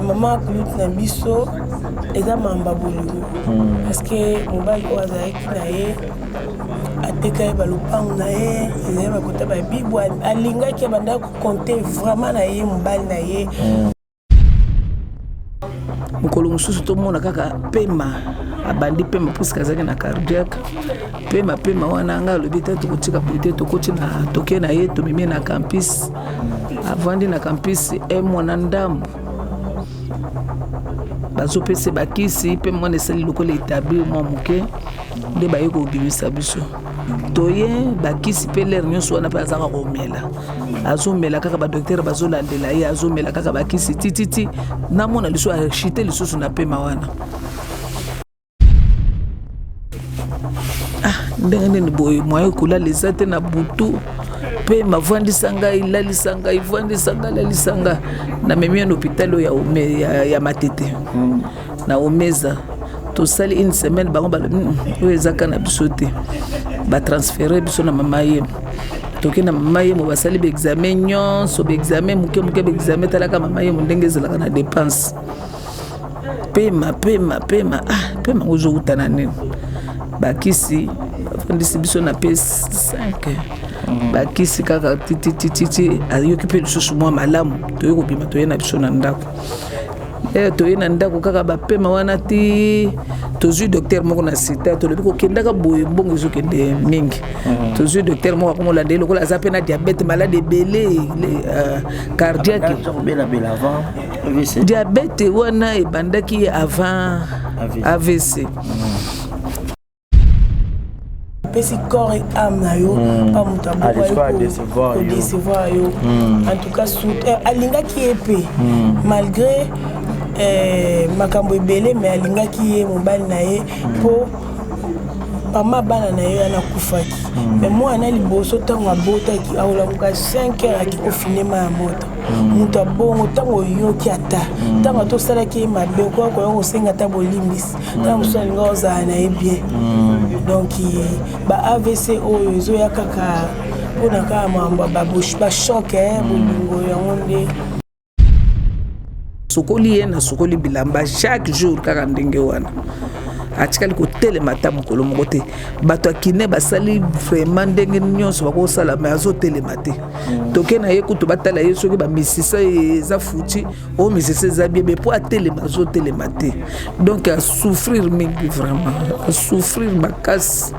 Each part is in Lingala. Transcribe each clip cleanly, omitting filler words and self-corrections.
Mama kulutu na biso eza mamba bolingo parce que mobali oyo azalaki na ye ateka ye balopango na ye, ezali bakota babibwa, alingaki, abandaki kocompter vraiment na ye, mobali na ye. Mokolo mosusu tomona kaka pema abandi pema, puisque azalaki na cardiaque. Pema pema wana, ngai alobi te, tokotika boye te. Tokoti na toke na ye, tomemi na campus, avandi na campus un mois na ndambo, bazopesa bakisi mpe mwana esali lokola établir mwa moke, nde baye kobimisa biso. Toye bakisi mpe lere nyonso wana mpe azaka komela, azomela kaka, badocteur bazolandela ye, azomela kaka bakisi tititi. Namona lisusu achuter lisusu na pema wana. Ah, ndenge nini boye? Moyen kolala eza te na butu. Mpe mavandisa ngai, lalisa ngai, vandisa ngai, lalisa ngai. Namemi ye na hôpital oyo ya Matete, na Omeza. Tosali une semaine, bango balobi: Oyo eza ka na biso te." Batransférer biso na Mama Yemo. Toke na Mama Yemo, basali baexamen nyonso, baexamen moke moke, baexamen. Talaka Mama Yemo ndenge ezalaka na dépense. Pema pema pema, ah, pema ngo ozowuta na nini? Bakisi, bafandisi biso na P5, bakisi kaka titititi, ayoki mpe lisusu mwa malamu. Toye kobima, toye na biso na ndako. Toye na ndako kaka bapema wana ti tozwi docteur moko na sita. Tolobi kokendaka boye, mbongo ezokende mingi. Tozwi docteur moko akomolanda ye, lokola aza mpe na diabète, malade ebele, cardiaque. Diabète wana ebandaki avant AVC. Opesi corps et âme na yo pa moto akodécevoir yo. En tout cas, alingaki ye mpe malgré makambo ebele, mais alingaki ye, mobali na ye, mpo mama bana na ye wana akufaki. Mais mwana liboso, ntango abotaki, aolamuka 5 heures, aki kofinema ya moto. Moto abongo, ntango oyoki, ata ntango ata osalaki ye mabe, okoya koya kosenga ata bolimbisi. Ntango mosusu alinga ozala na ye bien. Donc ba AVC oyo ezoya kaka mpona kaka makambo bachoc, bolingo yango nde. Sokoli ye, nasokoli bilamba chaque jour kaka ndenge wana. Atikali kotelema ata mokolo moko te. Bato ya kiné basali vraiment ndenge nyonso bakosala, me azotelema te. Toke na ye kutu batala ye soki bamisisa eza futi, oyo misisa eza bien, mais mpo atelema, azotelema te. Donc asouffrir mingi, vraiment asouffrir makasi.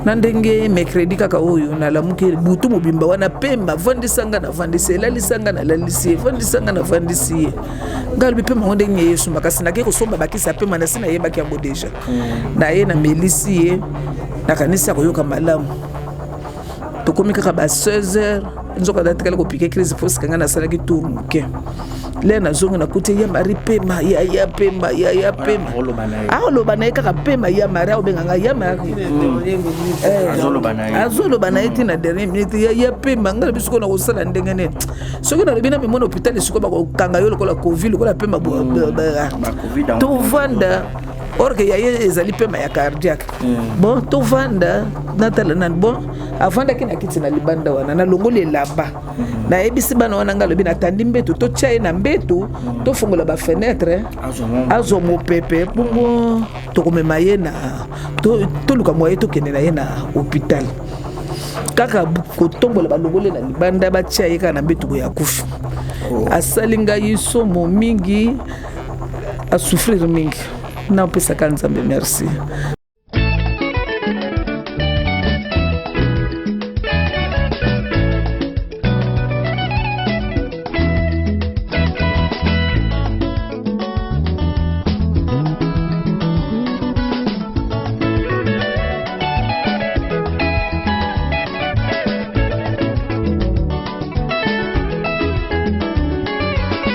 Na ndenge mercredi kaka oyo nalamuki butu mobimba wana, pemba avandisa nga, navandisi, elalisa nga, nalalisi ye, evandisa nga, navandisi ye. Ngai alobi pema ngo ndenge yesu makasi. Nake kosomba bakisi ya pema, nasi nayebaki yango déjà. Na ye namelisi ye, nakanisi akoyoka malamu. Tokomi kaka ba 16 heures, nzoka natikali kopiquer crise puisque ngai nasalaki tour moke. Le nazongi, nakuti ya Marie pema, ya pema, ya pema, aoloba na ye kaka pema. Ya Marie aobenga ngai ya Marie, azoloba na ye ntina dernière minute, ya pema. Ngai lobi sikoyo na kosala ndenge nini? Soki nalobi na mimona hôpital, sikoyo bakokanga yo lokola Covid, lokola pema. Tovanda, or que ya ye ezali pema ya cardiaque. Bon, tovanda, natala nani. Bon, avandaki na kiti na libanda wana, nalongoli elamba, nayebisi bana wana. Ngai alobi natandi mbeto, totya ye na mbeto, tofongola bafenêtre, azwa mopepe, bongo tokomema ye na toluka moye, tokende na ye na hôpital. Kaka kotombola, balongoli na libanda, batia ye kaka na mbeto boye, akufi. Asali ngai somo mingi, asouffrir mingi. Napesaka Nzambe merci.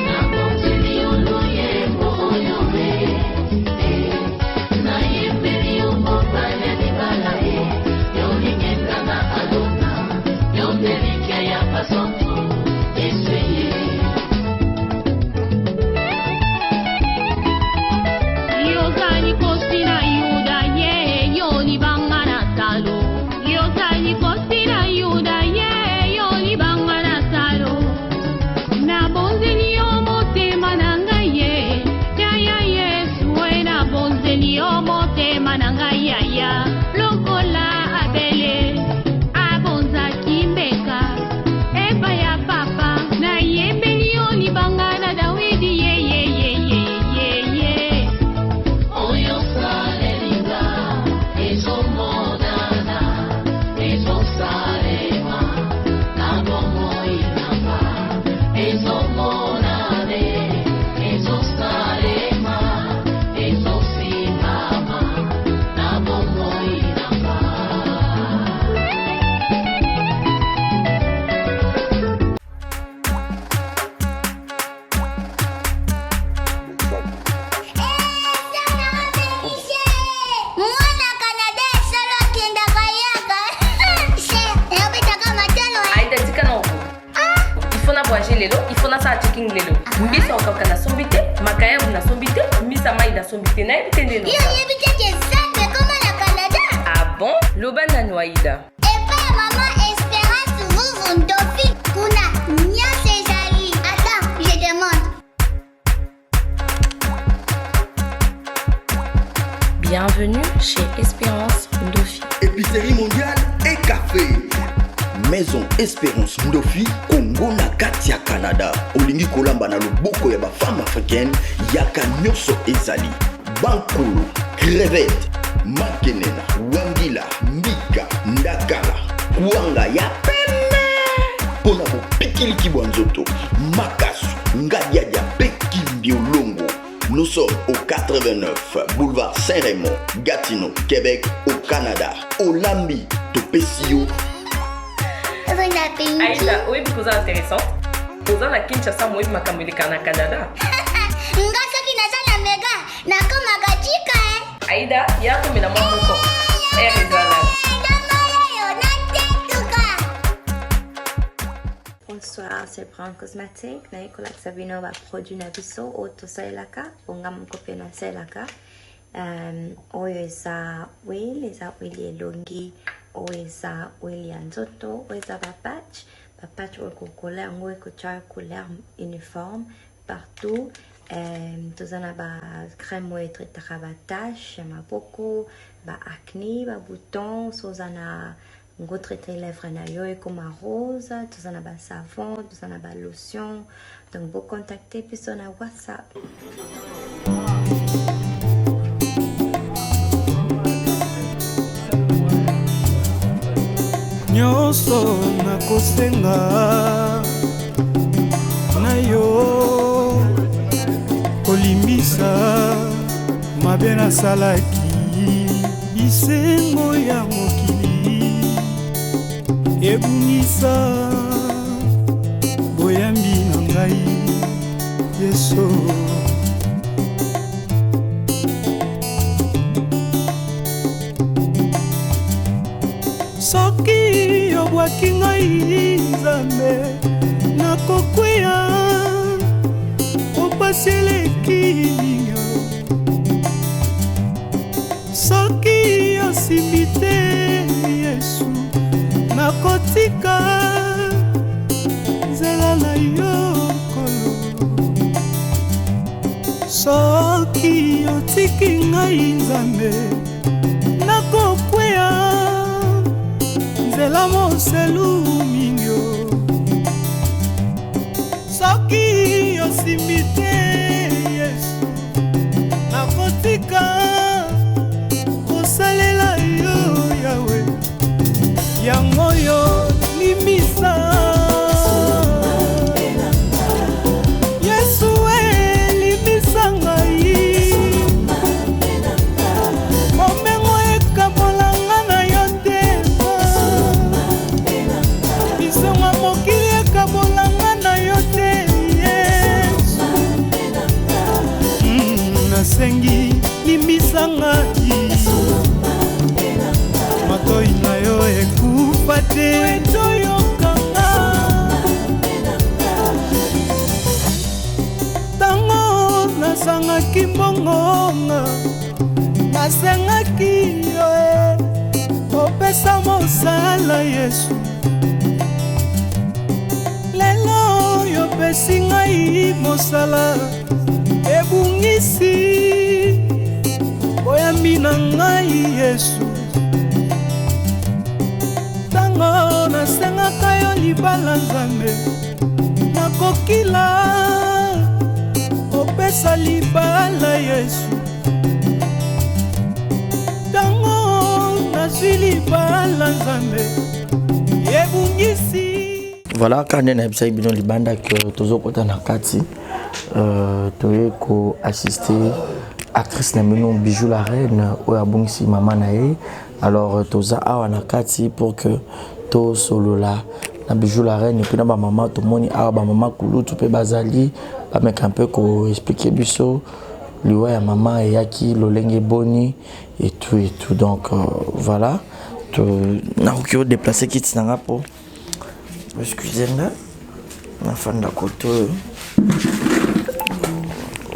Nabongeli yo loyembo oyo, nayembeli. lelo, il faut nasala checking lelo. Mbisi ya kokauka nasombi te, makayabu nasombi te, mbisi ya mai nasombi te. Nayebi te nde Yo oyebi te ke zando ekoma na Canada? Ah bon? Loba nanu Aida. Epai ya mama Esperance Vuvu Ndofi kuna nyonso ezali. Attends, je demande. Bienvenue chez Espérance Ndofi. Épicerie mondiale et café. Maison Espérance Ndofi, Congo na kati ya Canada. Olingi kolamba na loboko ya ba femme africaine, yaka nyonso ezali. Bankulu, crevette, makenena, wangila, mbika, ndakala, kwanga ya pembe. Pona bopikiliki bwa nzoto, makasu, ngadiadia pe kimbiolongo. Nous sommes au 89 boulevard Saint-Raymond, Gatineau, Québec, au Canada. Olambi, topesi yo. Aïda, oyebi koza intéressant. Oza na Kinshasa moyebi makambo eleka na Canada. Nga soki naza na mega nakomaka jika eh. Aïda, ya komela mwa moko. Air ezala. Bonsoir, c'est Brown Cosmetic. Naye kolakisa bino ba produit na biso oyo tosalelaka po nga moko mpe nasalelaka. Um, oyo eza oil, eza oil ya elongi, oyo eza oil ya nzoto, oyo eza ba patch, ba patch oyo kokola yango ekotya couleur uniforme partout. Um, toza na ba crème oyo etraitaka ba tache ya maboko, ba acne, ba bouton, so oza na ngo traite lèvre na yo ekoma rose. Toza na ba savon, toza na ba lotion, donc bo contacter biso na WhatsApp. Nyonso nakosenga na yo, kolimbisa mabe nasalaki. Bisengo ya mokili ebungisa boyambi na ngai, Yesu. Soki obwaki ngai, Nzambe, nakokweya, opasi eleki mingi. Soki osimbi te, Yesu, nakotika nzela na yo, Nkolo. Soki otiki ngai, Nzambe, nakokweya, nzela moselu mingi. Soki osimbi te, Yesu, nakotika kosalela yo, Yawe. Yango yo limbisa, Yesu, elimbisa ngai. Bomengo ekabolanga na yo te, bisengo mokili ekabolanga na yo te, Yesu. Nasengi limbisa ngai, matoi na yo ekufa te, toyokanga. Ntango nasangaki mbongonga, nasengaki yo e opesa mosala, Yesu. Lelo opesi ngai mosala, ebungisi boyambi na ngai, Yesu. Ntango nasengaka yo libala, Nzambe, nakokila opesa libala, Yesu. Ntango nazwi libala, Nzambe, ebungisi. Voilà, kaka nde nayebisaki bino libanda ke tozokota na kati, toye koassiste actrice na bino Bijou la Reine oyo abungisi mama na ye. Alors toza awa na kati pour que tosolola na Bijou la Reine et puis na bamama. Tomoni awa bamama kulutu mpe bazali, bameka mpe koexpliquer biso liwa ya mama eyaki lolenge boni et tout et tout. Donc voilà, nakoki odéplacer kiti na nga mpo, excusez nga. Nafanda kote oyo.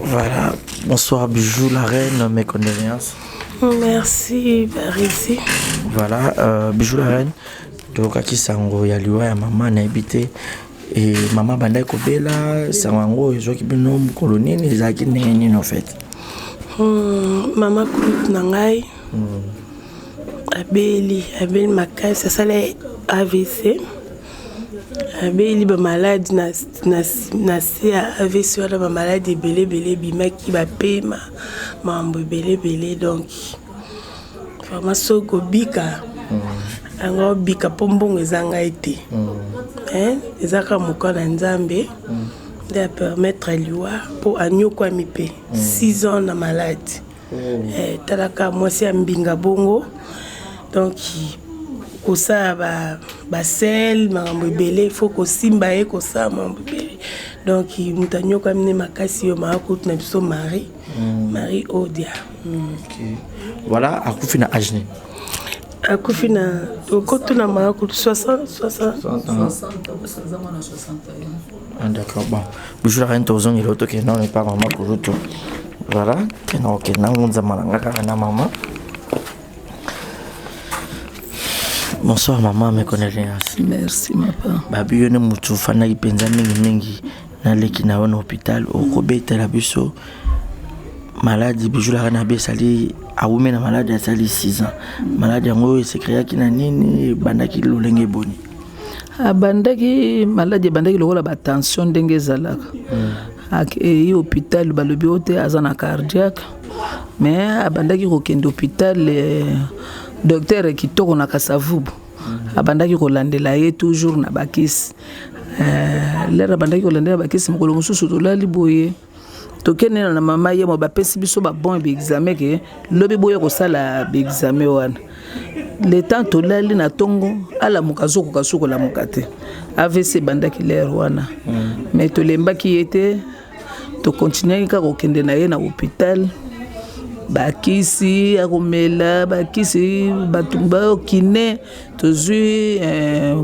Voilà. Bonsoir Bijou, la reine, mes condoléances. Merci Barisi. Voilà, euh, Bijou la reine, toyokaki sango ya liwa ya mama nayebi te e mama abandaki kobela sango yango ezwaki bino mokolo nini ezalaki ndenge nini en fait hmm, mama kulutu na ngai hmm. abeli abeli makasi asala avc Abeli ba maladi na, na, na se ya AVC wana ba maladi ebele ebele ebimaki bapema mambo ebele ebele donc vraiment soki kobika yango obika mpo mbongo eza ngai te mm. eza kaka moka na nzambe mm. nde apermettre liwa mpo anyokwami mpe 6 ans na maladi mm. eh, talaka mwasi ya mbinga bongo donc kosala basele ba makambo ebele fo kosimba ye kosala makambo ebele donc moto anyokwami nde makasi yo maa kutu na biso marie mm. marie odia mm. okay. voilà akufi na age nini akufi na okotuna maa kutu 60 60 Ah, d'accord bon bijou la reine tozongela oyo tokende nano epa mama kulutu voilà kenda kokenda ngunzama na nga kaka na mama bonsoir mama mes condoléances merci mapa babi yo nde motu ofandaki mpenza mingimingi naleki na yo na hôpital okobetela biso maladi bijou la reine abi esali awumi na maladi asali 6 ans maladi yango esekreaki na nini ebandaki lolenge boni Abandaki maladi ebandaki lokola ba tension ndenge ezalaka mm. Akeyi hôpital balobi oyo te aza na cardiaque mais abandaki kokende hôpital eh, docteur kitoko na kasavubu mm. Abandaki kolandela ye toujours na bakisi eh, lere abandaki kolandela bakisi mokolo mosusu tolali boye tokende na mama yemo bapesi biso babon ya baexamen ke lobi boya kosala baexamen wana le temps tolali na ntongo alamuka azokoka so kolamuka te avc ebandaki lere wana mm. mais tolembaki ye te tokontinuaki kaka kokende na ye na hôpital bakisi ya komela bakisi bato bakine tozwi eh,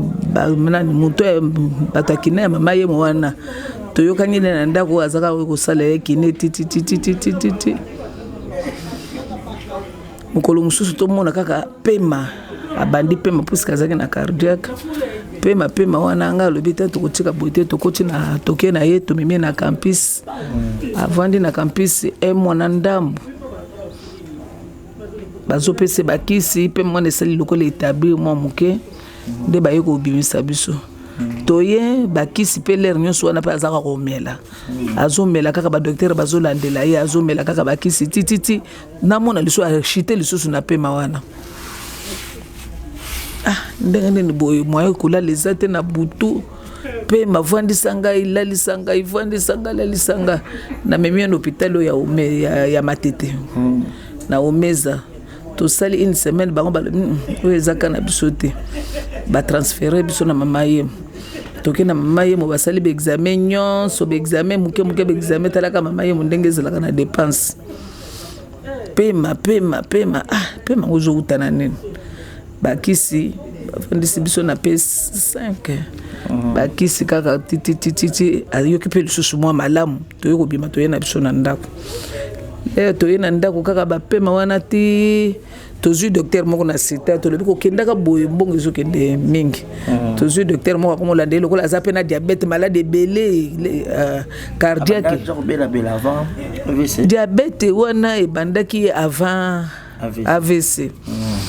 nani moto bato ya kine ya mama yemo wana toyokani ne na ndako azaka kosala ye kine titititititi mokolo mosusu tomona kaka pema abandi pema puisque azalaki na cardiaque pema pema wana ngai alobi te tokotika boye te tokoti na toke na ye tomemi na campus avandi na campus un mois na ndambo bazopesa bakisi mpe mwana esali lokola etablir mwa moke nde baye kobimisa biso toye bakisi mpe lere nyonso wana mpe azaka komela azomela kaka badoktere bazolandela ye azomela kaka bakisi tititi namona lisusu achite lisusu na pema wana ah, ndenge nini boye moyen kolala eza te na butu mpe mavandisa ngai lalisa ngai vandisa ngai lalisa ngai namemi ye na hôpital oyo ya, ya, ya matete hmm. na omeza tosali une semaine bango balobi hmm, oyo eza ka na biso te batransfere biso na mama ye toke na mama yemo basali baexamen nyonso baexamen moke moke baexamen talaka mama yemo ndenge ezalaka na dépense pema pema pema ah pema yango ozowuta na nini bakisi bafandisi biso na p5 mhm. bakisi kaka titititi ayoki mpe lisusu mwa malamu toye kobima toye na biso na ndako leo toye na ndako kaka bapema wana ti tozwi docteur moko na sita tolobi kokendaka boye mbongo ezokende mingi mm. tozwi docteur moko akomolanda ye lokola aza mpe na diabète malade ebele euh, cardiaque diabète wana ebandaki avant avc mm.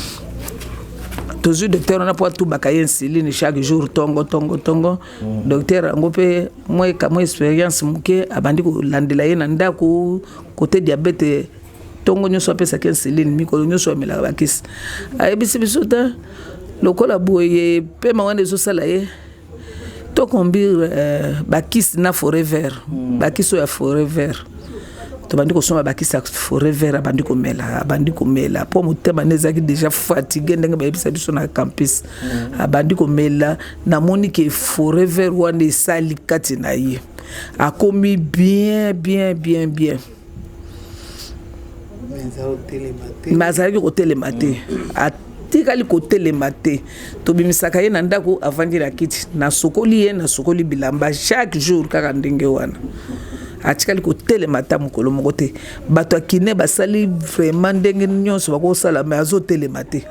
tozwi docteur wana mpo atubaka ye insuline chaque jour tongo tongo tongo mm. docteur yango mpe mwa expérience moke abandi kolandela ye na ndako kote diabète ntongo nyonso apesaki insuline mikolo nyonso amelaka bakisi ayebisi biso te lokola boye pema wana ezosala ye tokombire euh, bakisi na foret vert mm. bakisi oyo ya foret vert tobandi kosomba bakisi ya foret vert abandi komela abandi komela mpo motema nde ezalaki déjà fatigue ndenge bayebisa biso na campus mm. abandi komela namoni ke foret vert wana esali kati na ye akomi bien bien bien bien mais azalaki kotelema te mm. Atikali kotelema te. Tobimisaka ye na ndako, avandi na kiti, nasokoli ye, nasokoli bilamba chaque jour kaka ndenge wana. Atikali kotelema ata mokolo moko te. Bato ya kine basali vraiment ndenge nyonso bakosala, me azotelema te.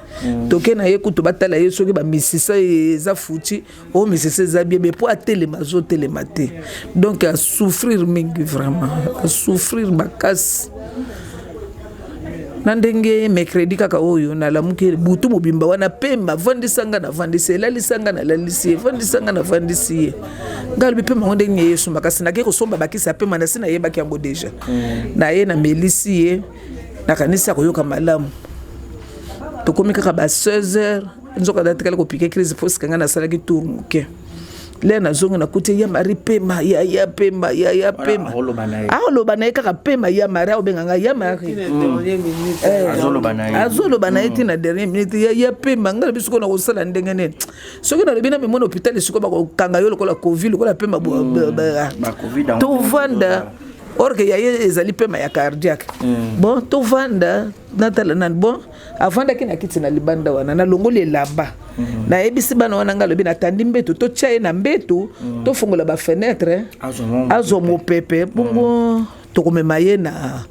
Toke na ye kutu batala ye soki bamisisa eza futi o misisa eza bien, me po atelema azotelema te. Donc asouffrir mingi, vraiment asouffrir makasi. Na ndenge mercredi kaka oyo nalamuki butu mobimba wana, pema avandisa nga, navandisi, elalisa nga, nalalisi ye, evandisa nga, navandisi ye. Nga alobi pema ngo ndenge yesu makasi. Nake kosomba bakisi ya pema, nasi nayebaki yango déjà. Na ye namelisi ye, nakanisi akoyoka malamu. Tokomi kaka ba 16 heures, nzoka natikali kopiquer crise mpo sika ngai nasalaki tour moke. Le nazongi, nakuti ya Marie pema, ya ya pema, ya ya pema. Aoloba na ye kaka pema ya Marie, aobenga ngai ya Marie. Azoloba na ye ti na dernière minute, ya ya pema. Ngai nabi sikoyo nakosala ndenge nini? Soki nalobi na memona hôpital, sikoyo bakokanga yo lokola Covid, lokola pema tovanda, or que ya ye ezali pema ya cardiaque. Bon, tovanda, natala nani. Bon, avandaki na kiti na libanda wana, nalongoli elamba, nayebisi bana wana, ngai alobi natandi mbeto, totya ye na mbeto, tofongola bafenêtre, azwa mopepe. Bongo tokomema ye na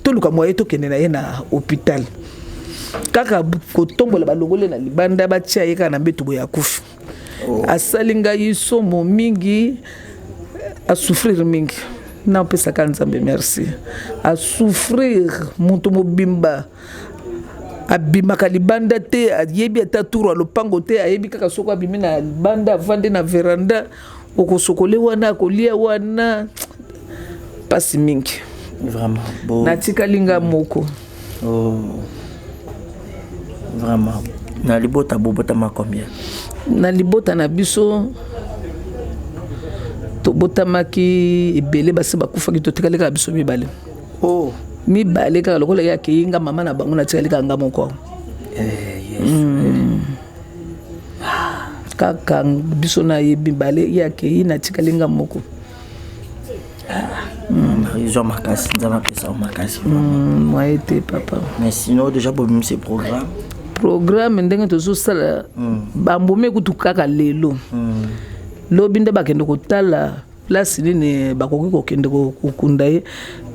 toluka moye tokende na ye na hôpital. Kaka kotombola, balongoli na libanda, batia ye kaka na mbeto boye, akufi. Asali ngai somo mingi, asouffrir mingi. Napesaka Nzambe merci. Asouffrir moto mobimba, abimaka libanda te, ayebi ata tour ya lopango te. Ayebi kaka soki abimi na libanda, avandi na veranda, okosokole wana, akolia wana. Mpasi mingi. Vraiment bon. Natikali nga moko. Oh. Vraiment, na libota bobotama combien? Na libota na biso tobotamaki ebele, basi bakufaki, totikali kaka biso mibale. Oh. Mibale kaka. Lokola ye akei, nga mama na bango natikali kaka nga moko. Eh, yes. Kaka biso na ye mibale, ye akei, natikali nga moko. Ezwa makasi, Nzambe apesa yo makasi. Moye te, papa. Mais sinon déjà bobimisi programme? Programme ndenge tozosala, bambumi ekutu kaka lelo, lobi nde bakende kotala place nini bakoki kokende kokunda ye.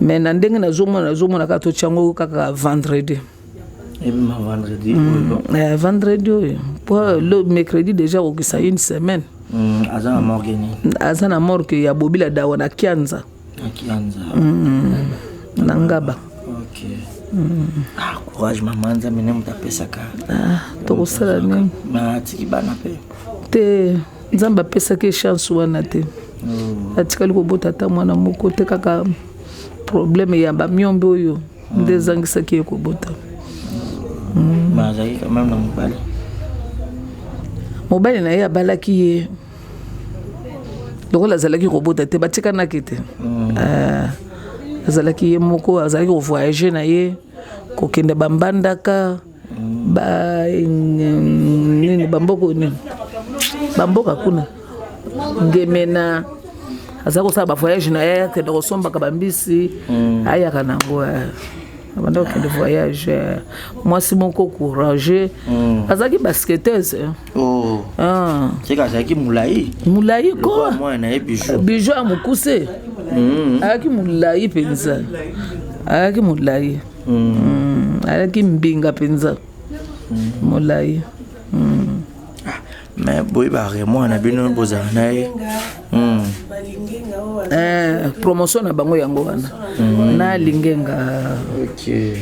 Mais na ndenge nazomona kaka totia yango kaka vendredi. Ebima vendredi oyo? Eh, vendredi oyo, po le mercredi déjà kokisa une semaine. Aza na morgue nini? Aza na morgue ya Bobila Dawa na Kianza. Na Kianza. Na Ngaba. Ok. Ah, courage mama, Nzambe nde moto apesaka. Ah, tokosala nini? Ma atiki bana mpe? Te, Nzambe apesaki chance wana te. Atikali kobota ata mwana moko te. Kaka problème ya bamiombe oyo nde ezangisaki ye kobota. Mais azalaki quand même na mobali? Mobali na ye abalaki ye, lokola azalaki kobota te, batikanaki te. Azalaki ye moko, azalaki kovoyage na ye, kokende bambandaka ba nini, bamboka nini, bamboka kuna Ngemena. Aza kosala bavoyage na ye, akende kosombaka bambisi, ayaka nango. Abanda kokende voyage. Mwasi moko courageux, azalaki basketteuse. Oh. Ah. Seka azalaki molai? Molai ko. Mwana na ye Bijou. Bijou ya mokuse. Ayaki molai mpenza, ayaki molai. Ayaki mbinga mpenza, molai. Mais boyebaka mwana na bino bozala na ye. Eh, promotion na bango yango wana na Lingenga. Ok.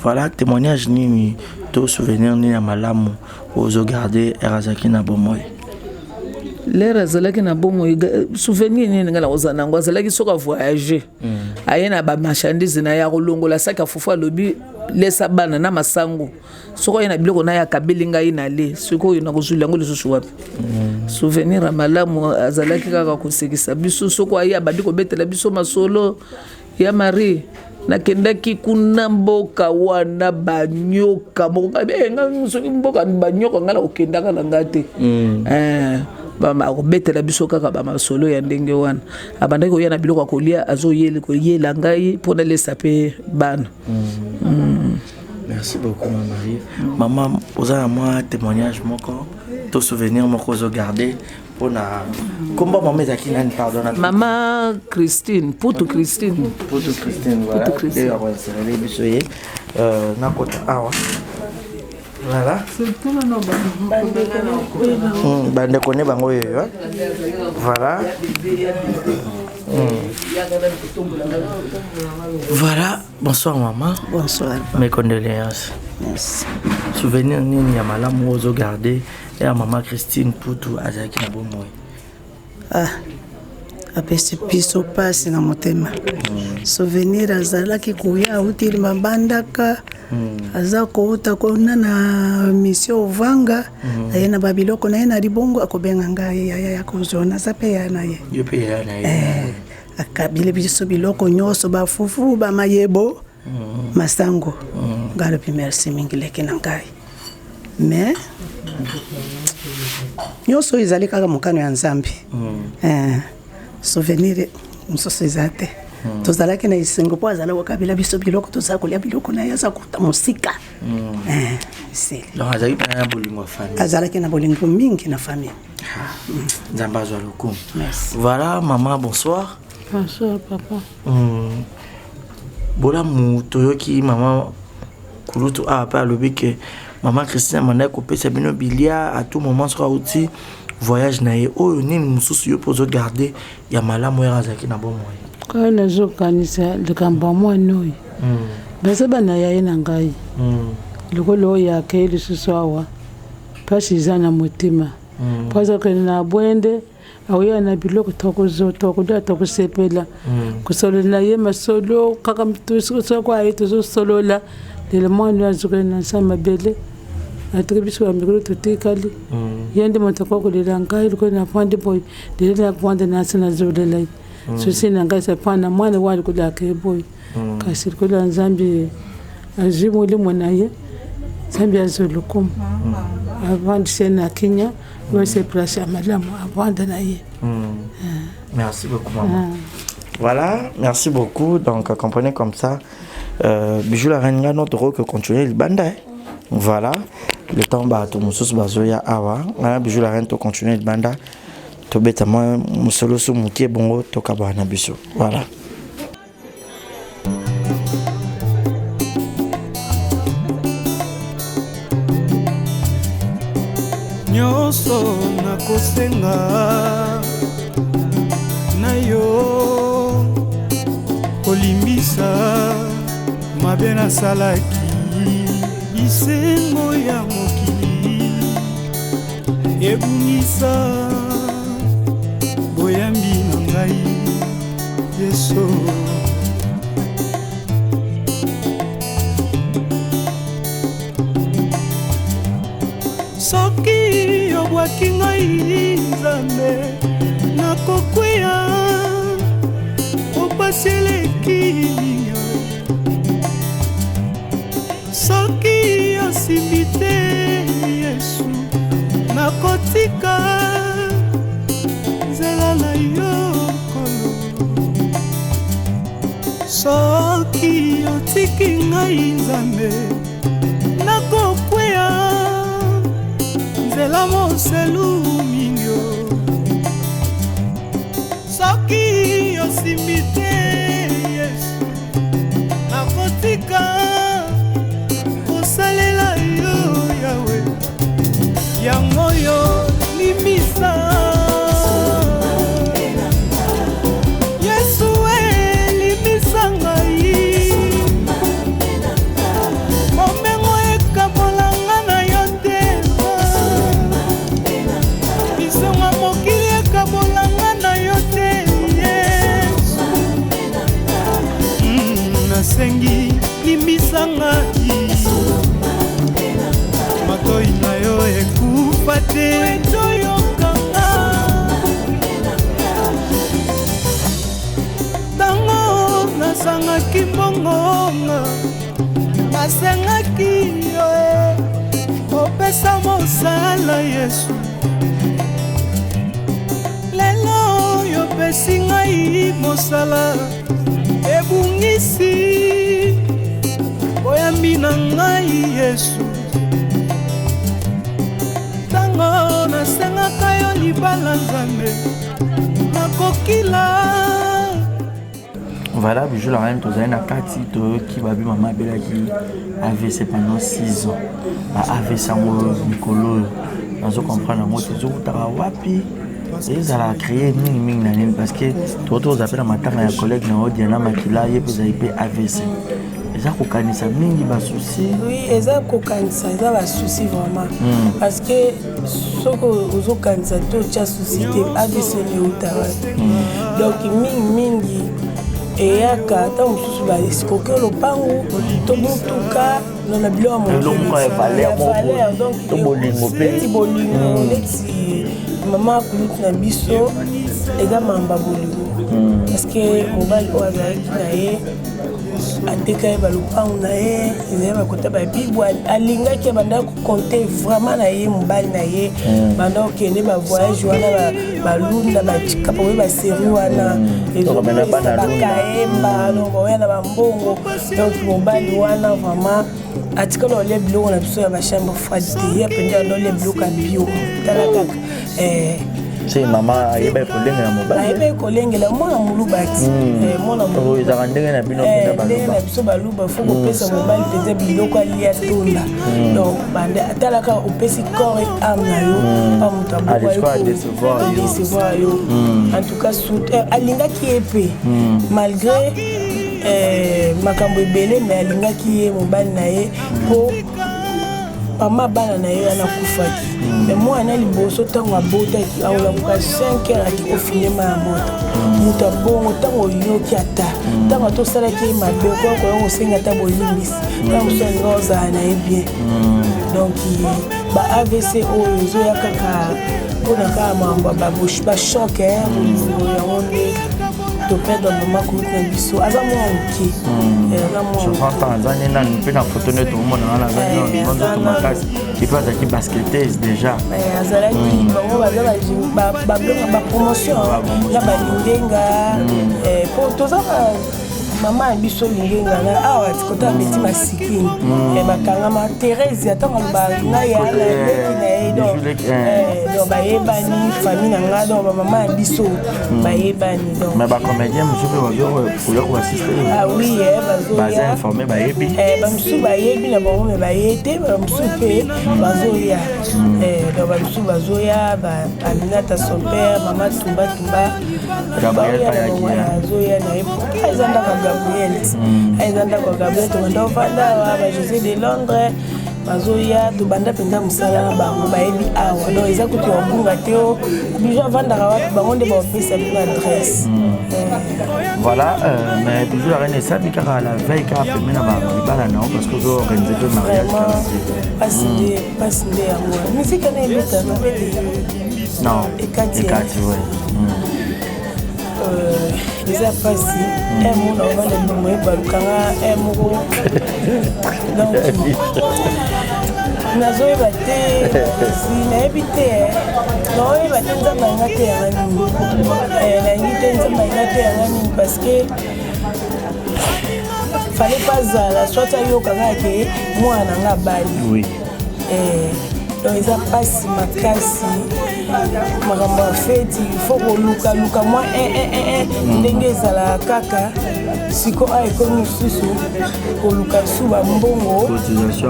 Voilà, témoignage nini to souvenir nini ya malamu ozogarde ere azalaki na bomoi? Lere azalaki na bomoi, souvenir nini ngai nakozala nango? Azalaki soki avoyage, aye na bamarchandise na ye, akolongola saki ya fufu, alobi lesa bana na masango. Soki oye na biloko na ye, akabeli ngai na le. Sikoyo nakozwila yango lisusu wapi? Souvenir ya malamu, azalaki kaka kosekisa biso. Soki aye, abandi kobetela biso masolo ya Marie, nakendaki kuna mboka wana, banyoka moko. Ngai soki mboka banyoka, ngai nakokendaka na ngai te. Eh, Akobetela biso kaka bamasolo ya ndenge wana. Abandaki koya na biloko ya kolia, azoyela ngai mpo nalesa mpe bana. Merci beaucoup, ma Marie. Maman, oza na mwa témoignage moko to souvenir moko ozogarde mpona komba mama ezalaki nani? Pardon. Mama Christine Putu, Christine. Putu Christine, voilà. Putu Christine. Akoinserele biso ye nakota awa, voilà. Bandeko ne bango oyo, hein. Voilà. Voilà, bonsoir maman. Bonsoir. Mes condoléances. Merci. Souvenir nini ya malamu oyo ozogarde ya mama Christine Putu azalaki na bomoi? Ah, apesi biso mpasi na motema. Souvenir, azalaki koya, auti mabandaka, aza kouta kuna na mission Ovanga, aye na babiloko na ye na libongo, akobenga ngai yaya ya kozwa, naza mpe ya na ye. Yo mpe yaya na ye. Eh, akabili biso biloko nyonso, bafufu, bamayebo, masango. Ngai alobi merci mingi, leki na ngai. Mais nyonso oyo ezali kaka mokano ya Nzambe. Eh, souvenir mosusu eza te. Tozalaki na esengo mpo azala kokabela biso biloko, tozala kolia biloko na ye, aza kota mosika. Eh, esili. Donc azalaki mpena na bolingo ya famille. Azalaki na bolingo mingi na famille. Nzambe azwa lokumu. Merci. Voilà, maman, bonsoir. Bonsoir, papa. Bolamu toyoki mama kulutu awa mpe alobi ke mama Christine amandaki kopesa bino bilia à tout moment soki auti voyage na ye. Oyo nini mosusu yo mpe ozogarde ya malamu oyo azalaki na bomoi? Kaka nazokanisa likambo ya mwana oyo. Baza bana ya ye na ngai. Lokola oyo akei lisusu awa, mpasi eza na motema. Po azokende na bwende, akoya na biloko, tokozwa, tokolia, tokosepela kosolola na ye masolo kaka soko aye, tozosolola. Lelo mwana oyo azokende na nsa mabele, atiki biso bamikolo totikali. Ye nde moto akoki kolela ngai lokola navandi boye. Lelo navandi na nse, nazolela ye. Souci na ngai eza mpo na mwana wana lokola akei boye. Kasi lokola Nzambe azwi molimo na ye, Nzambe azwa lokumu, avandisi ye na kinya oyo place ya malamu avanda na ye. Merci beaucoup, maman. Voilà, merci beaucoup. Donc, comprenez comme ça. Bijou la reine, notre rôle que continuer le banda. Voilà. Le temps, bah, tout mosusu bazoya awa. Voilà, Bijou la reine, to continuer le banda. To beta moi musolo su mukie bongo to kabana biso. Voilà. Nyonso nakosenga na yo, kolimbisa mabe nasalaki. Bisengo ya mokili ebungisa boyambi na ngai, Yesu. Soki obwaki ngai, Nzambe, nakokweya, opasi eleki. Soki osimbi te, Yesu, nakotika nzela na yo, Nkolo. Soki otiki ngai, Nzambe, nakokweya, nzela moselu mingi. Soki osimbi te, Yesu, nakotika kosalela yo, Yawe. Yango oyo limbisa, Yesu, elimbisa ngai. Bomengo ekabolanga na yo te, bisengo mokili ekabolanga na yo te, Yesu. Nasengi limbisa ngai, matoi na yo ekufa te, toyokanga. Ntango nazangaki mbongonga, nasengaki yo e, opesa mosala, Yesu. Epesi ngai mosala ebungisi boyambi na ngai Yesu. Ntango nasengaka yo libala Nzambe nakokila. Voilà, Bijou la reine, tozali na kati, toyoki babi mama abelaki AVC pendant 6 ans. Ba AVC yango mikolo oyo nazo comprendre yango te, ezowutaka wapi, ezala créé mingi mingi na nini, parce que tokoki tozala mpe na matanga ya collègue na yo Diana Makila, ye mpe ezali mpe AVC. Eza kokanisa mingi basusi. Oui, eza kokanisa, eza basusi vraiment. Parce que soki ozokanisa te, otya susi te, AVC euta wapi? Donc mingimingi eyaka ntango mosusu baescroquer lopango to motuka na biloko ya moko ya valeur moko to bolingo mpe. Neti bolingo, neti mama kulutu na biso, eza mamba bolingo, parce que mobali oyo azalaki na ye ateka ye balopango na ye, ezali bakota babibwa. Alingaki, abanda kocompter vraiment na ye, mobali na ye, banda kokende bavoyage wana, balunda batikapa oyo basérie wana ezopesa bakayemba, donc baoya na bambongo. Donc mobali wana vraiment atikala olia biloko na biso ya bachambre froide te. Ye mpenza anda olia biloko ya bio. Tala kaka. Se mama ayebaki kolengela mobali. Ayebaki kolengela, mwana moluba ti, mwana. Oyo ezalaka ndenge na bino. Mpenza ndenge na biso baluba, faut kopesa mobali mpenza biloko alia tonda. Donc bande atalaka, opesi corps et âme na yo pa moto abodécevoir yo. En tout cas alingaki ye mpe malgré makambo ebele, mais alingaki ye, mobali na ye, mpo mama bana na ye wana akufaki. Mais mwana liboso, ntango abotaki, aolamuka 5 heures, aki kofinema ya moto. Moto abongo, ntango oyoki, ata ntango ata osalaki ye mabe, okoya koya kosenga ata bolimbisi. Ntango mosusu alinga ozala na ye bien. Donc ba AVC oyo ezoya kaka mpona kaka makambo ya bachoc, bolingo. Yango nde toperdre mama kulutu na biso. Aza mwa moke. Aza. Aza nde nani mpe na foto nde tokomona wana, aza nde nzoto makasi, et puis azalaki basketteuse déjà. Azalaki, bango baza babenga bapromotion na balingenga, po toza mama ya biso lingenga na awa kota beti masikini, bakangama Therese. Ntango aloba ngai ya leki na ye, donc bayebani, famille na ngai, donc bamama ya biso bayebani. Donc mais bacomédien mosusu mpe bazokoya koassister? Ah oui. Baza informé, bayebi. Bamosusu bayebi na bango, mais baye te. Bamosusu mpe bazoya. Donc bamosusu bazoya, Aminata, son père, mama Tumba Tumba. Azoya na ye. Eza ndako ya Gabriel, eza ndako ya Gabriel. Tobanda ovanda awa, bajosé de Londres bazoya. Tobanda mpenza mosala na bango, bayebi awa. Donc eza kutu ya kobunga te. O Bijou avandaka wapi, bango nde bapesa bino adresse. Voilà, mais Bijou la reine, esabi kaka la veille kaka pembe na libala na yo, parce que ozoorganiser mpe mariage. Pasi nde, pasi nde yango. Misike na ebetaka mpe te. Non. Ekati. Ekati, ouais. Eza mpasi e mona ovanda libumu ebalukanga e moko. Donc nazoyeba te, si nayebi te, naoyeba te Nzambe alinga te yanga nini, nalingi te Nzambe alinga te yanga nini, parce que fallait pas zala soit ayoka kaka ke mwana na nga abali. Donc eza mpasi makasi. Makambo ya feti, il faut kolukaluka mwa ndenge ezalaka kaka. Siko awa ekomi lisusu koluka su bambongo,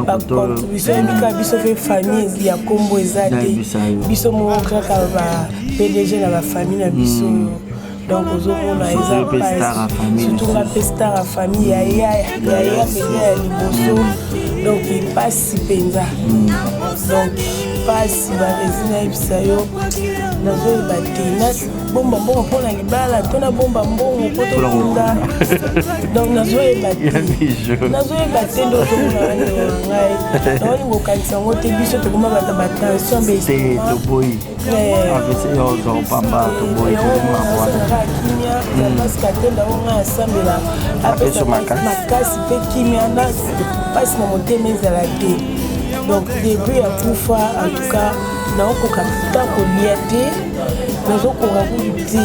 bacontribution. Yebi kaka biso mpe famille ya nkombo eza te, biso moko kaka ba PDG na bafamille na biso. Donc ozomona eza pasi, surtout nga mpe star ya famille, yaya yaya mpenza ya liboso. Donc epasi mpenza, donc pasi baresi. Nayebisa yo, nazoyeba te nabomba mbongo mpona libala to nabomba mbongo mpo tokunda. Donc nazoyeba te, nazoyeba te. Nde ozomona bandeko na ngai, naolinga okanisa yango te. Biso tokoma bato batension. Toboyi AVC yo ozwa opamba, toboyi. Tozomakaka kimia parce atenda ngo ngai asambela, apesa makasi mpe kimia na mpasi na motema ezala te. Donc depuis akufa, en tout cas naokoka ta kolia te, nazokoka kutu te.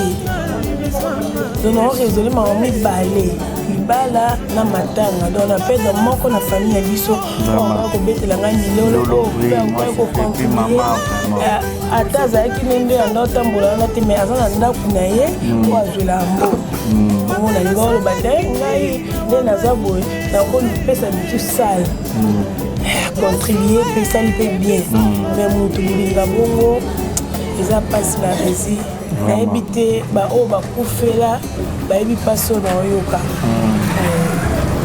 Donc naoraisonne makambo mibale, libala na matanga. Donc na perdre moko na famille na biso oyo kobetela ngai milolo, oyo kocontribue. Ata azalaki ne nde anda otambola wana te, mais aza na ndako na ye oyo azwela yango. Omona, linga oloba te, ngai nde naza boye, nakopesa bitu sale, contribue mpe esali mpe bien. Mais motu molinga bongo eza mpasi. Baresi nayebi te, baoyo bakufela bayebi mpasi oyo naoyoka.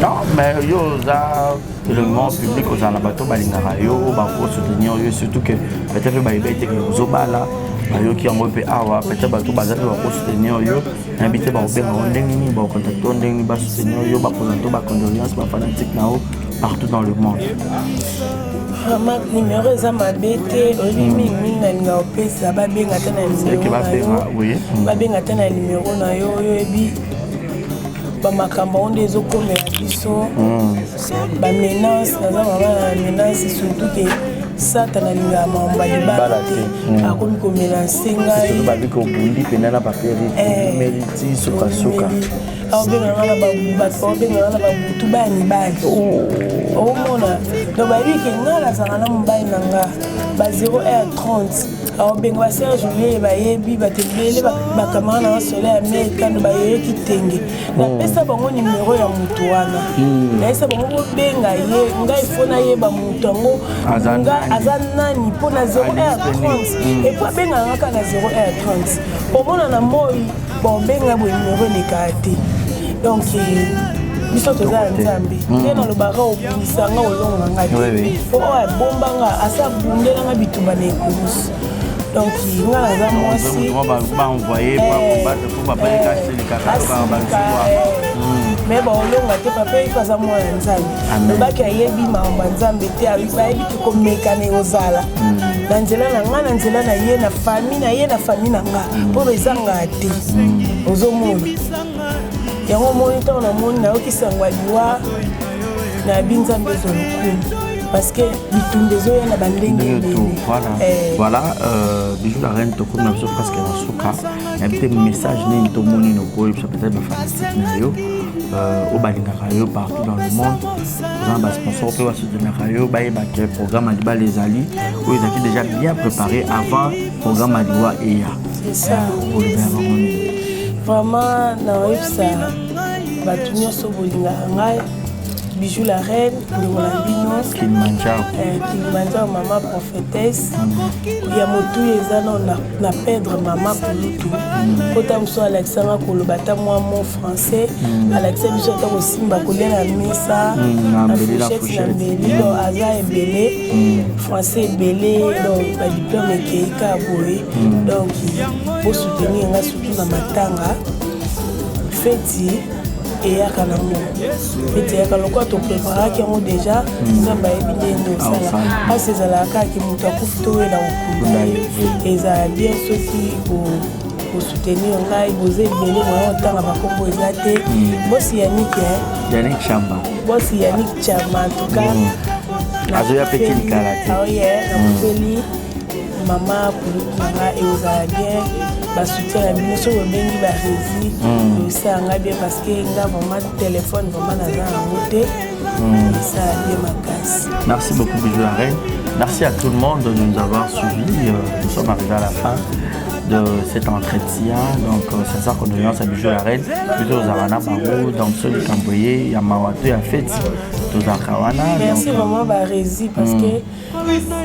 Non, mais yo oza élément public, ozala na bato balingaka yo, oyo bakosoutenir yo, surtout que peut-être bayebi ete ke ozobala, bayoki yango mpe awa. Peut-être bato baza mpe bakosoutenir yo, nayebi te bakobenga yo ndenge nini, bakocontacte yo ndenge nini, basoutenir yo, baprésente bacondoléance, bafanatique na yo partout dans le monde. Vraiment, numéro eza mabe te. Oyebi, mingimingi nalinga kopesa, babenga ata na numéro na yo, babenga ata na numéro na yo. Oyo oyebi, bamakambo yango nde ezokomela biso, bamenace. Naza mama na menace, surtout ke Satana alingaka makambo ya libala te, akomi komenacer ngai. Babiki obundi mpena na paperi meriti sukasuka. Aobenganga na bato, baobenganga na babutu, baya mibali omona. Donc bayebi ke ngai nazalaka na mobali na nga ba 0 heure 30, aobenga baserge Leye. Bayebi bato ebele, bacamarade nanga solo ya Amerikano, bayoyoki tenge. Napesa bango nimero ya motu wana, nayesa bango bobenga ye. Ngai fo nayeba motu yango aza nani mpo na 0 heure 30, et puis abengaka kaka na 0 heure 30. Omona na moi baobenga boye, nimero elekaka te. Donc biso toza ya Nzambe nde nalobaka, obundisanga, olonga nga te, po oyo abombanga asa abundelanga bitumba na ekulusu. Donc nga naza mwasi, mais baolonga te. Papa Erika aza mwana ya Nzambe, lobaki ayebi makambo ya Nzambe te. Bayebi ke komekana ekozala na nzela na nga, na nzela na ye, na famille na ye, na famille na nga, mpo bezangaka te. Ozomona yango, omoni ntango namoni, nayoki sango ya liwa, nayebi Nzambe ezwa lokumu, parce que bitumba ezoya na bandenge ebele. Voilà, Bijou la Reine, tokomi na biso presque na suka. Nayebi te message nini tomoni nokoyebisa peut-être bafanatique na yo oyo balingaka yo partout dans le monde. Oza na basponsor mpe basoutenaka yo, bayeba ke programme ya libala ezali oyo ezalaki déjà bien préparé avant programme ya liwa eya. Olobela bango nini? Vraiment, naoyebisa bato nyonso bolingaka ngai, Bijou la Reine, ndeko na bino. Kilimanjaro. Kilimanjaro, mama prophétesse ya motuya. Eza nano na perdre mama kulutu, po ta mosusu alakisanga koloba ata mwa mot français, alakisa biso ata kosimba kolia na mesa na fourchette na mbeli. Donc aza ebele, français ebele, donc badiplôme ekei kaka boye. Donc bosoutenir nga surtout na matanga. Feti eyaka nango, feti eyaka lokola topréparaki yango déjà. Nzambe ayebi nde nde osala mpasi. Ezalaka kaka moto akufi, toyela kokunda ye. Ezala bien soki bosoutenir ngai. Boza ebele, moya otanga bakombo eza te. Bosi Yanik. Yanik Chamba. Bosi Yanik Chamba, en tout cas. Azoya mpe tilikala te. Aoye, nakufeli mama kulutu na nga. Eozala bien basoutien na bino. Soki bobengi baresi, esala nga bien, parce que nga vraiment téléphone vraiment naza yango te. Esala bien makasi. Merci beaucoup, Bijou la Reine. Merci à tout le monde de nous avoir suivis. Nous sommes arrivés à la fin de cet entretien. Donc, sincère condoléances à Bijou la Reine. Plutôt aux Arana Barou, donc ceux qui ont ya Mawato, ya Feti, tozalaka wana. Merci vraiment Baresi, parce que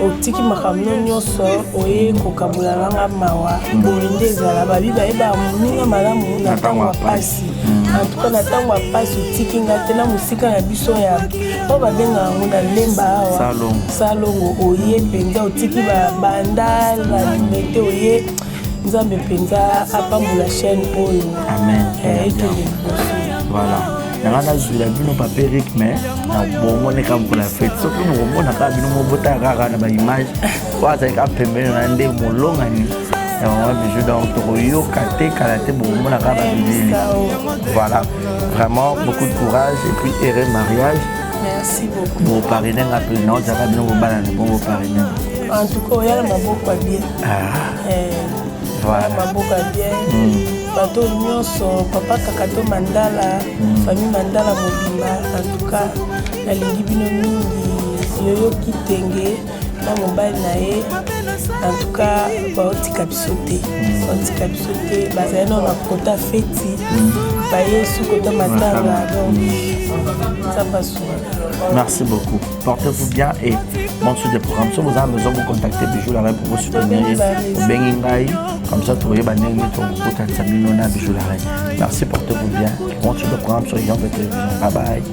otiki makambo nyonso, oye kokabola nanga mawa. Boye nde ezala, babi bayeba moninga malamu na ntango ya pasi. En tout cas, na ntango ya pasi otiki nga te. Na mosika na biso ya oyo babengaka yango na Lemba awa, Salongo, oye mpenza, otiki babanda na Limete, oye. Nzambe mpenza apambola chaîne oyo. Amen. Ekende liboso. Voilà, nanga nazwila bino papa Erik, mais na bongo neka mokolo ya fete, soki mokomona kaka bino mobotaka kaka na baimage oyo azali kaka pembeni na nde molongani ya mama Bijou. Donc tokoyoka te kala te, bokomona kaka babilili. Voilà, vraiment beaucoup de courage et puis heureux mariage. Merci beaucoup. Boparraine nga mpe, naozaka bino bobala na bongo, boparraine. En tout cas, oya na maboko ya bien. Voilà. Maboko ya bien. Bato nyonso, papa Kakato Mandala, famille Mandala mobimba, en tout cas nalingi bino mingi. Yoyo Kitenge na mobali na ye, en tout cas baotika biso te, baotika biso te, bazali nano na kota feti, baye su kota matanga, donc Nzambe asunga. Merci beaucoup. Portez-vous bien et bonne suite des programmes. Si vous avez besoin, vous contactez Bijou la Reine pour vous soutenir. Obengi ngai, comme ça, toyeba ndenge tokokutanisa bino na Bijou la Reine. Merci, portez-vous bien. Et bonne suite des programmes sur Yambe Télévision. Bye bye.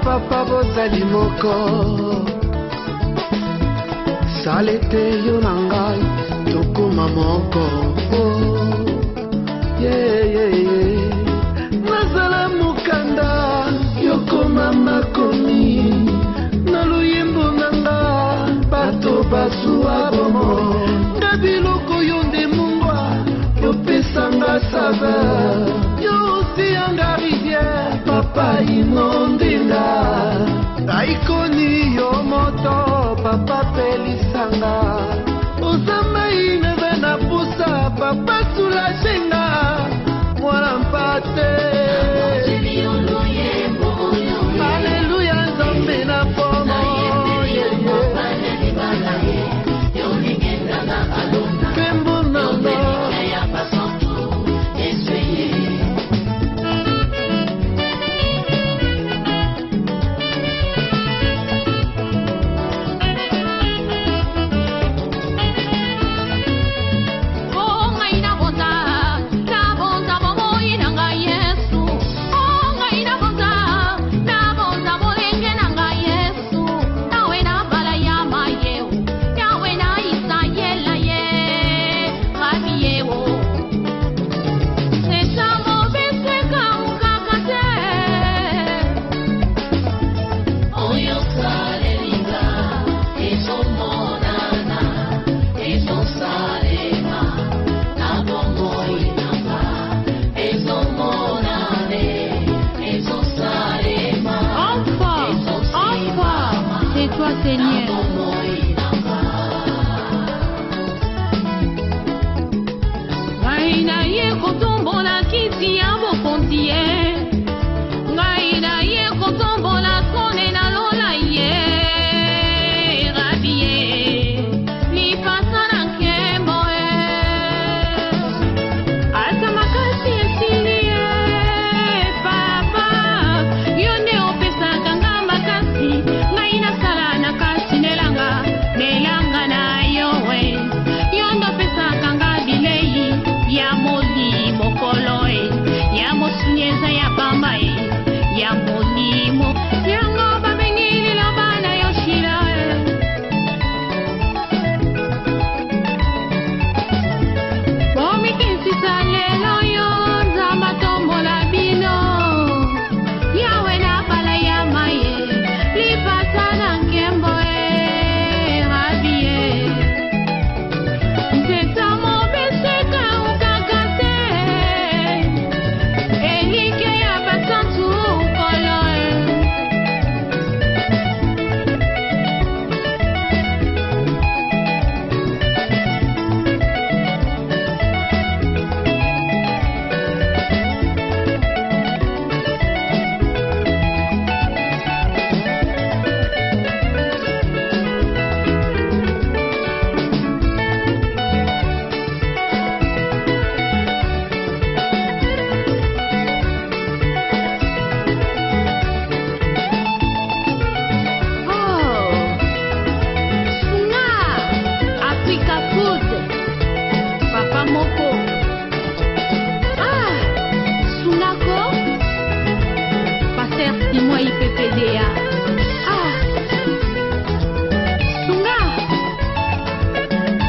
Papa bozali moko, sala ete yo na ngai tokóma moko. Oh, yeah, yeah, yeah. Nazala mokanda yokoma makomi na loyembo na nga, bato bazwa bomoi nga biloko yo nde mungwa yopesanga saveur, yo osianga rivière papa inondinga aikoni yo moto papa pelisanga oza mai neve na pusa papa soulagenga mwana mpate. Aleluya nzambe na pomo nkembo nanga. Oh, ngai nabonza, nabonza bomoi na ngai Yesu. Seigneur. Ngai naye kotombola kiti ya bokonzi ye. Ngai naye kotombola trone na lola ye. Rabi ye. Lipasa na nkembo ye. Ata makasi esili ye papa. Yo nde opesaka nga makasi. Ngai nasala na kati nelanga. Nelanga na yo we. Yo nde opesaka nga bilei ya molimo kolo e. Ya mosuni eza ya pamba e. Ya molimo. Yango babengi liloba na yo shila e. Bomikisisa lelo yo Nzambe atombola bino. Yawe na bala ya maye lipasa na nkembo e rabi e. Nzeta mobeseka okaka te. Elike ya basantu kolo e. Oh, Sunga, Africa Food, Papa Moko. Ah, Sungako, Pasteur Simon IPPDA. Ah, Sunga,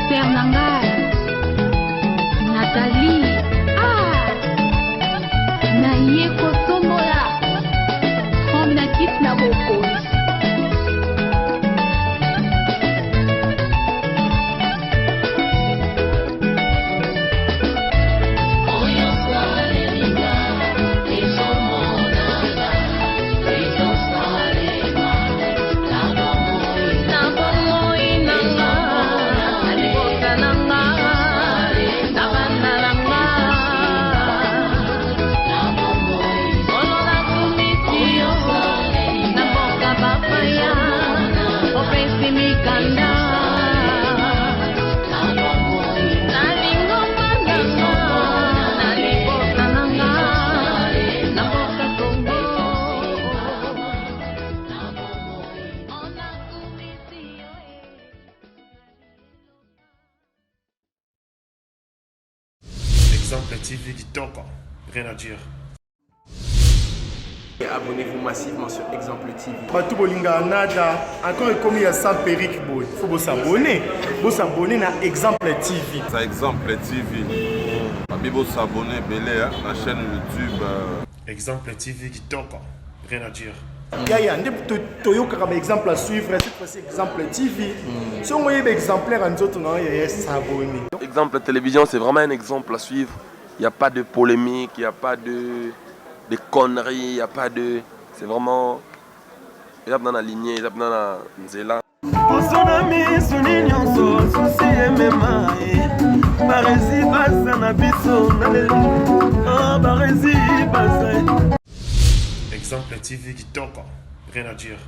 Sœur na ngai, Nathalie. Ah, naye kotombola trombe na kiti na bokonzi. Na bomoi na nga, na libota na nga, na bana na nga. Nkolo nakumisi yo, na mboka bapaya, opesi mikanda. Na lingomba na nga, na libota na nga, na mboka Kongo. Exemple TV kitoko, rien à dire. Abonnez-vous massivement sur Exemple TV. Bato bolingaka nada encore ekomi ya sans perruque boye faut bosabone bosabone na Exemple TV. Ça Exemple TV. Babi bosabone ebele hein, na chaîne YouTube. Exemple TV kitoko, rien à dire. Yaya nde toyokaka ba exemple à suivre, cette fois-ci Exemple TV. Soki oyeba exemplaire ya nzoto na yo yaya, s'abonner. Exemple télévision, c'est vraiment un exemple à suivre. Il n'y a pas de polémique, il n'y a pas de conneries, il n'y a pas de. C'est vraiment. Il y a dans la lignée, il y a dans la nzela. Poso na miso ni nyonso susi emema ye baresi baza na biso na lelo Ah, baresi baza. Exemple TV kitoko, rien à dire.